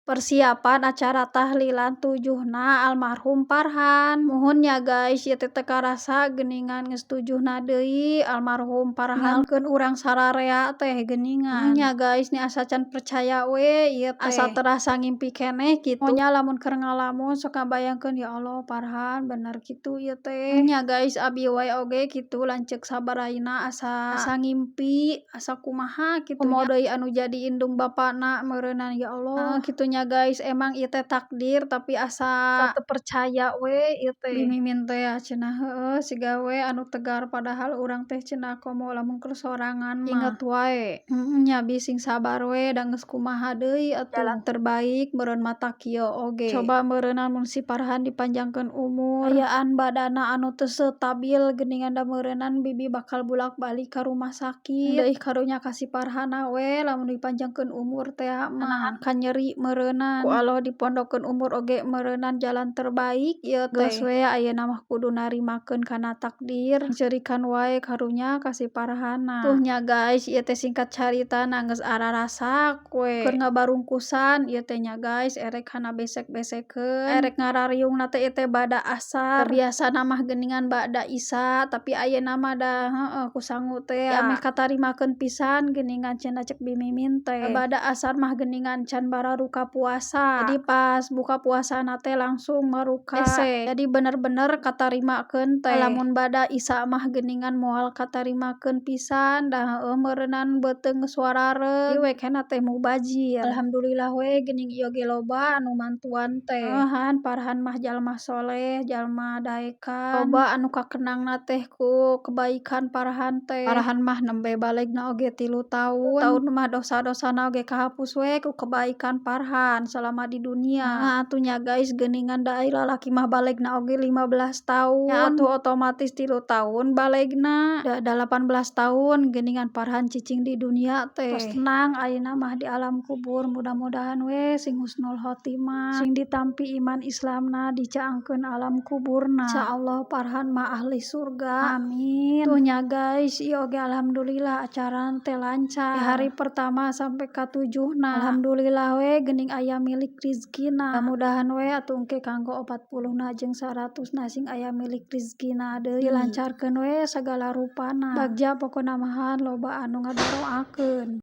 Persiapan acara tahlilan tujuhna almarhum Parhan. Muhun nya guys, ieu teh teu karasa geuningan geus tujuhna deui almarhum Parhan ninggalkeun urang sararea teh geuningan. Nya guys, ni asa can percaya we ieu teh, asa terasa ngimpi keneh kitu nya. Lamun keur ngalamun sok ngabayangkeun, "Ya Allah, Parhan bener kitu ieu teh?" Nya guys, abi wae oge kitu lanceuk sabaraina asa asa ngimpi, asa kumaha kitu. Komo deui anu jadi indung bapana meureunan, ya Allah, kitu nya guys. Emang ieu teh takdir, tapi asa teu percaya we ieu teh. Mimin teh cenah, "Heueuh, siga we anu tegar," padahal urang teh cenah komo lamun keur sorangan mah inget wae. Heueuh nya, bi sing sabar we, da geus kumaha deui atuh, jalan terbaik meureun matak kieu oge. Coba meureunan mun si Parhan dipanjangkeun umur, ayaan badana anu teu stabil geuningan, da meureunan bibi bakal bulak-balik ka rumah sakit deui. Karunya ka si Parhanna we lamun dipanjangkeun umur teh mah kanyeri meureunan. Ku Allah dipondokkeun umur oge meureunan jalan terbaik ieu teh. Geus we, ayeuna mah kudu narimakeun kana takdir, ceurikan wae karunya ka si Parhanna. Tuh nya guys, ieu teh singkat caritana geus ararasak we keur ngabarungkusan ieu teh nya guys, erek kana besek-besekeun, erek ngarariungna teh ieu teh bada asar. Biasana mah geuningan bada Isya, tapi ayeuna mah da heueuh ku sangu teh ameh katarimakeun pisan geuningan cenah cek Bi Mimin teh, bada asar mah geuningan can bararuka puasa, jadi pas buka puasana teh langsung maruka hese, jadi bener-bener katarimakeun teh. Lamun bada Isya mah geuningan moal katarimakeun pisan, da heueuh meureunan beuteung geus warareug we keneh teh mubajir. Alhamdulillah we geuning ieu ge loba anu mantuan teh. Han Parhan mah jalma soleh, jalma daekan, loba anu kakenangna teh ku kebaikan Parhan teh. Parhan mah nembe balegna oge 3 taun, taun mah dosa-dosana oge kahapus we ku kebaikan Parhan selama di dunia. Nah atuh nya guys, geuningan da ai lalaki mah balegna oge 15 taun nya atuh, otomatis 3 taun balegna da 18 taun geuningan Parhan cicing di dunia teh. Tos tenang ayeuna mah di alam kubur, mudah-mudahan we sing husnul khotimah, sing ditampi iman Islamna, dicaangkeun alam kuburna, insyaallah Parhan mah ahli surga, amin. Tuh nya guys, ieu oge alhamdulillah acara teh lancar hari pertama sampai ka tujuhna. Alhamdulillah we geuning aya milik rizkina, mudah-mudahan we atuh engke kanggo 40na jeung 100na sing aya milik rizkina deui, dilancarkeun we sagala rupana. Bagja pokona mah, loba anu ngadoakeun.